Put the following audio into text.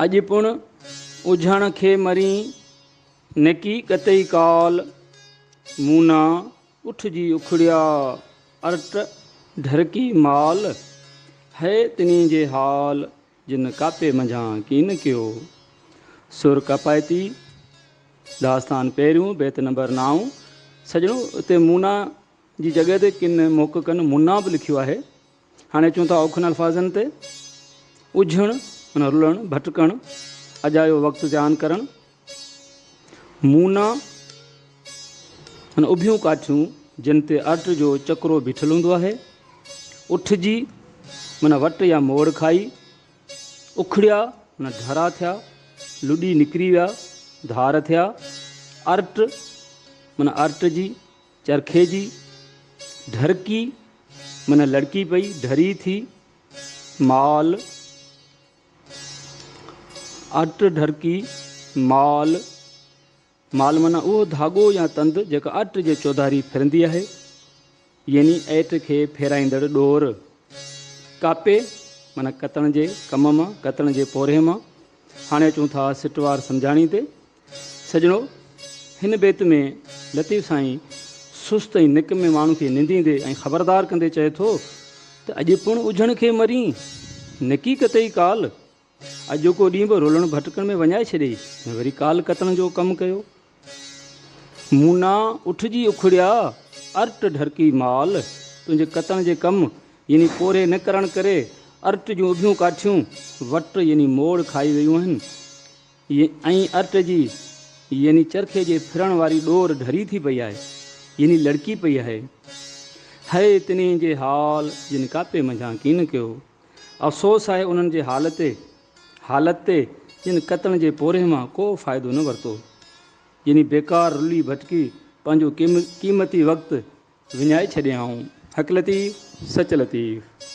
اڄ پڻ اجهڻ کي مرين، نڪي ڪتئي ڪال. مونا اٺ جي اکڙيا، ارٽ ڍرڪي مال. هئي تنهي جي حال، جن ڪاپي منجهان ڪين ڪيو. سر ڪاپائتي، داستان پهريون، بيت نمبر نائون. سڄڻو اتي مونا جي جڳهه تي ڪن محققن منا به لکيو آهي. هاڻي اچون ٿا اوکن الفاظن تي. اجهڻ معنيٰ رلڻ، ڀٽڪڻ، اجايو وقت زيان ڪرڻ. مونا معنيٰ اڀيون ڪاٺيون جن تي ارٽ جو چڪرو بيٺل هوندو آهي. اٺجي معنيٰ وٽ يا موڙ کائي. اکڙيا معنيٰ ڍرا ٿيا، لڏي نڪري ويا، ڌار ٿيا. ارٽ معنيٰ ارٽ جي. چرخي جي ڍرڪي معنيٰ لڙڪي پئي، ڍري ٿي، مال، اٽ ڍرڪي، مال، مال معنيٰ اهو ڌاڳو يا تند جيڪا اٽ جي چوڌاري ڦرندي آهي، يعني ائٽ کي ڦيرائيندڙ ڏور. ڪاپي معنيٰ ڪتڻ جي ڪم مان، ڪتڻ جي پورهيي مان. هاڻي اچون ٿا سٽوار سمجهاڻي تي. سڄڻو! هن بيت ۾ لطيف سائين سست ۽ نڪمي ماڻهو کي ننديندي ۽ خبردار ڪندي چئي ٿو ته اڄ پڻ اجهڻ کي مرين، نڪي ڪتئي ڪال. اڄوڪو ڏينهن به رولڻ ڀٽڪڻ ۾ وڃائي ڇڏيئي ۽ وري ڪال ڪتڻ جو ڪم ڪيو. مونا اٺجي اکڙيا، ارٽ ڍرڪي مال. تنهنجي ڪتڻ جي ڪم يعني پورهيي نه ڪرڻ ڪري ارٽ جون اڀيون ڪاٺيون وٽ يعني موڙ کائي ويون آهن. ۽ ارٽ جي يعني چرخي جي ڦرڻ واري ڏور ڍري ٿي پئي آهي، يعني لڙڪي پئي آهي. هئي تنهين جي حال، جن ڪاپي منجهان ڪين ڪيو. افسوس آهي انهن جي حال تي، حالت تي، جن ڪتڻ جي پورهيي مان ڪو فائدو نه ورتو. يعني بيڪار رلي ڀٽڪي پنهنجو قيمتي وقت وڃائي ڇڏيائون. حق لطيف، سچ لطيف.